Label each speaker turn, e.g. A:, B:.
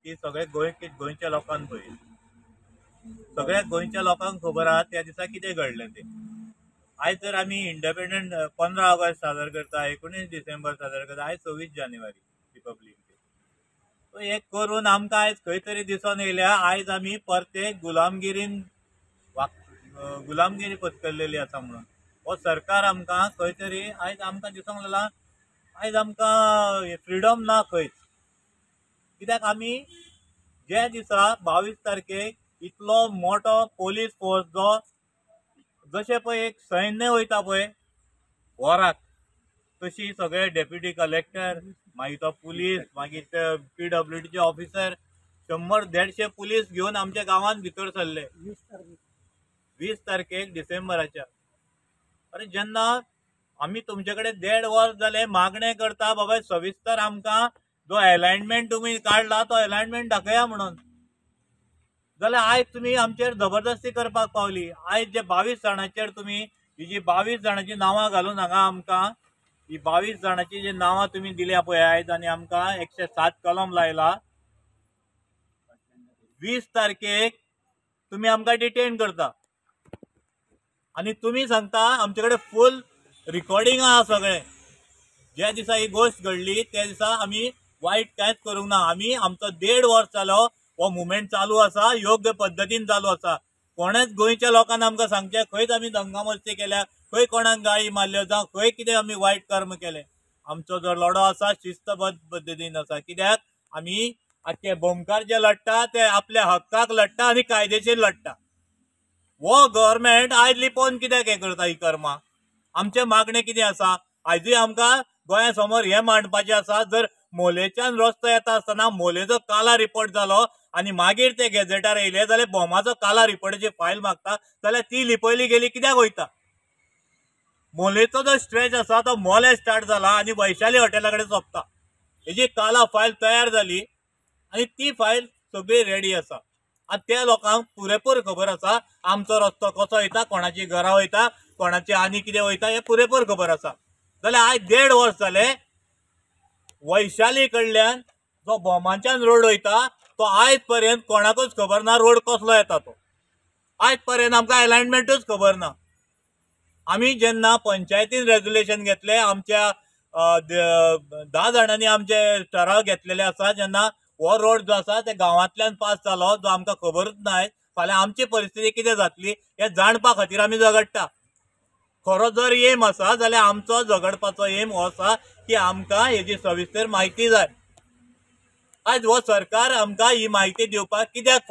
A: ती सगळे गोंयच्या लोकांक पळयली. सगळ्या गोंयच्या लोकांक खबर आहा त्या दिसा कितें घडलें तें. आयज जर आमी इंडिपेंडंट 15 ऑगस्ट सादर करता, 19 डिसेंबर सादर करता, आयज 26 जानेवारी रिपब्लीक डे. सो हें करून आमकां आयज खंय तरी दिसून येयल्या आयज आमी परते गुलामगिरीन गुलामगिरी पत्करलेली आसा म्हणून हो सरकार आमकां खंय तरी आयज आमकां दिसूंक लागला आयज आमकां फ्रिडम ना खंयच. कित्याक आमी ज्या दिसा 22 तारखेक इतलो मोटो पोलीस फोर्स जो जशें पळय एक सैन्य वयता पळय वराक तशी सगळे डेप्युटी कलेक्टर, मागीर तो पुलीस, मागीर ते PWDचे ऑफिसर 100-150 पुलीस घेवन आमच्या गांवांत भितर सरले 20 तारखेक डिसेंबराच्या. अरे जेन्ना आमी तुमचे कडेन 1.5 वर्स जालें मागणें करता बाबा सविस्तर आमकां जो एलायनमेंट तुमी काडला तो एलायनमेंट दाखया म्हणून, जाल्यार आयज तुमी आमचेर जबरदस्ती करपाक पावली. आयज जे 22 जाणांचेर तुमी ही जी 22 जाणांची नांवां घालून हांगा आमकां ही 22 जाणांची जी नांवां तुमी दिल्या पळय आयज आनी आमकां 107 कलम लायला. 20 तारखेक तुमी आमकां डिटेन करता आनी तुमी सांगता आमचे कडेन फूल रिकॉर्डिंग आहा सगळें. ज्या दिसा ही गोश्ट घडली त्या दिसा आमी वायट कांयच करूंक ना. आमी आमचो 1.5 वर्स जालो हो मुवमेंट चालू आसा, योग्य पद्दतीन चालू आसा. कोणेच गोंयच्या लोकांना आमकां सांगचें खंयच आमी दंगामस्ती केल्या, खंय कोणाक गाळी मारल्यो जावं खंय कितें आमी वायट कर्म केलें. आमचो जो लढो आसा शिस्तबद्ध पद्दतीन आसा. कित्याक आमी आख्खे भोमकार जे लडटा ते आपल्या हक्काक लडटा आनी कायदेशीर लडटा. हो गव्हर्मेंट आयज लिपोवन कित्याक हें करता ही कर्मां? आमचें मागणें कितें आसा आयजूय आमकां गोंया समोर हें मांडपाचें आसा, जर मोलेच्यान रस्तो येता आसतना मोलेचो काला रिपोर्ट जालो आनी मागीर ते गॅझेटार येयले जाल्यार भोमाचो काला रिपोर्टाची फायल मागता जाल्यार ती लिपयली गेली कित्याक वयता? मोलेचो जो स्ट्रेच आसा तो मोले स्टार्ट जाला आनी वैशाली हॉटेला कडेन सोंपता. हेजी काला फायल तयार जाली आनी ती फायल सगळी रेडी आसा. आनी त्या लोकांक पुरेपूर खबर आसा आमचो रस्तो कसो वयता, कोणाची घरां वयता, कोणाची आनी कितें वयता हें पुरेपूर खबर आसा. जाल्यार आयज 1.5 वर्स जालें वैशाली कडल्यान जो भोमाच्यान रोड वयता तो आयज पर्यंत कोणाकूच खबर ना रोड कसलो येता तो. आयज पर्यंत आमकां एलायनमेंटूच खबर ना. आमी जेन्ना पंचायतीन रेजोल्युशन घेतलें आमच्या 10 जाणांनी आमचे ठराव घेतलेले आसा, जेन्ना हो रोड जो आसा ते गांवांतल्यान पास जालो जो आमकां खबरूच ना, फाल्यां आमची परिस्थिती कितें जातली हें जाणपा खातीर आमी झगडटा. खरो जर एम आसा जाल्यार आमचो झगडपाचो एम हो आसा की आमकां हेजी सविस्तर म्हायती जाय. आयज हो सरकार आमकां ही म्हायती दिवपाक कित्याक